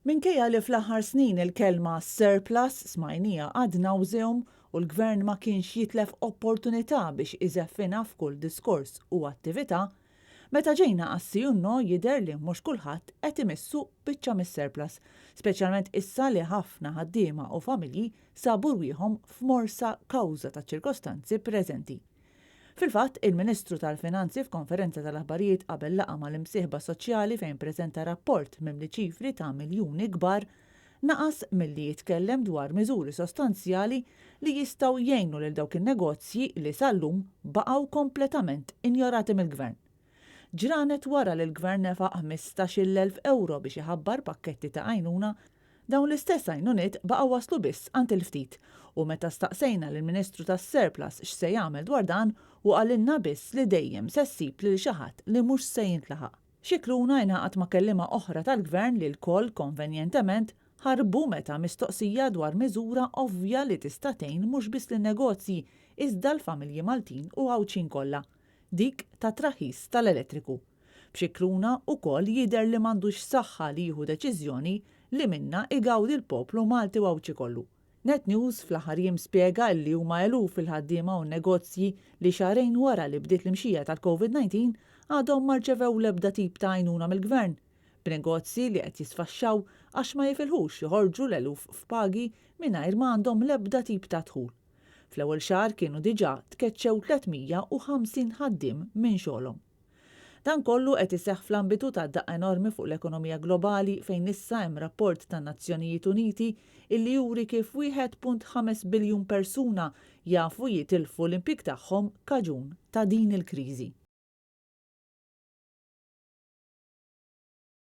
Minkejja li fl-aħħar snin il-kelma surplus smajnieha ad nauseum u l-Gvern ma kienx jitlef opportunità biex iżeffinha f'kull diskors u attività, meta ġejna għas-si u n-no jidher li mhux kulħadd qed imissu biċċa mis-surplus, speċjalment issa li ħafna ħaddiema u familji sabu rwieħhom f'morsa kawża taċ-ċirkostanzi preżenti. Fil-fatt, il-Ministru tal-Finanzi f'konferenza tal-aħbarijiet qabel laqgħa mal-imsieħba soċjali fejn preżenta rapport mimli ċifri ta' miljuni kbar, naqas milli jitkellem dwar miżuri sostanzjali li jistgħu jgħinu lil dawk in-negozji li sal-lum baqgħu kompletament injorati mill-Gvern. Ġranet wara li l-Gvern nefaq 15,000 ewro biex iħabbar pakketti ta' għajnuna, dawn l-istess għajnuniet baqgħu waslu biss għand il-ftit u meta staqsejna lill-Ministru tas-Surplus x'se jagħmel dwar dan hu qalilna biss li dejjem se ssib lil xi ħadd li mhux se jintlaħaq. Scicluna ingħaqad ma' kelliema oħra tal-Gvern li lkoll konvenjentement ħarbu meta mistoqsija dwar miżura ovvja li tista' tgħin mhux biss lin-negozji iżda l-familji Maltin u Għawdxin kollha. dik tat-traħħis tal-elettriku. B'Scicluna ukoll jidher li m'għandux saħħa li jieħu deċiżjoni li minnha igawdi l-poplu Malti u Għawdxi kollu. Net News fl-aħħar jiem spjega illi huma eluf il-ħaddiema u n-negozji li xahrejn wara li bdiet l-imxija tal-Covid 19 għadhom ma rċevew l-ebda tip ta' għajnuna mill-Gvern, b'negozji li qed jisfaxxaw għax ma jifilħux joħorġu l-eluf f'pagi mingħajr ma għandhom l-ebda tip ta' dħul. Fl-ewwel xahar kienu diġà tkeċċew 350 ħaddiem minn xogħolhom. Dan kollu qed iseħħ fl-ambitu ta' daqqa enormi fuq l-ekonomija globali fejn issa hemm rapport tan-Nazzjonijiet Uniti illi juri kif 1.5 biljun persuna jafu jitilfu l-impjieg tagħhom kaġun ta' din il-kriżi.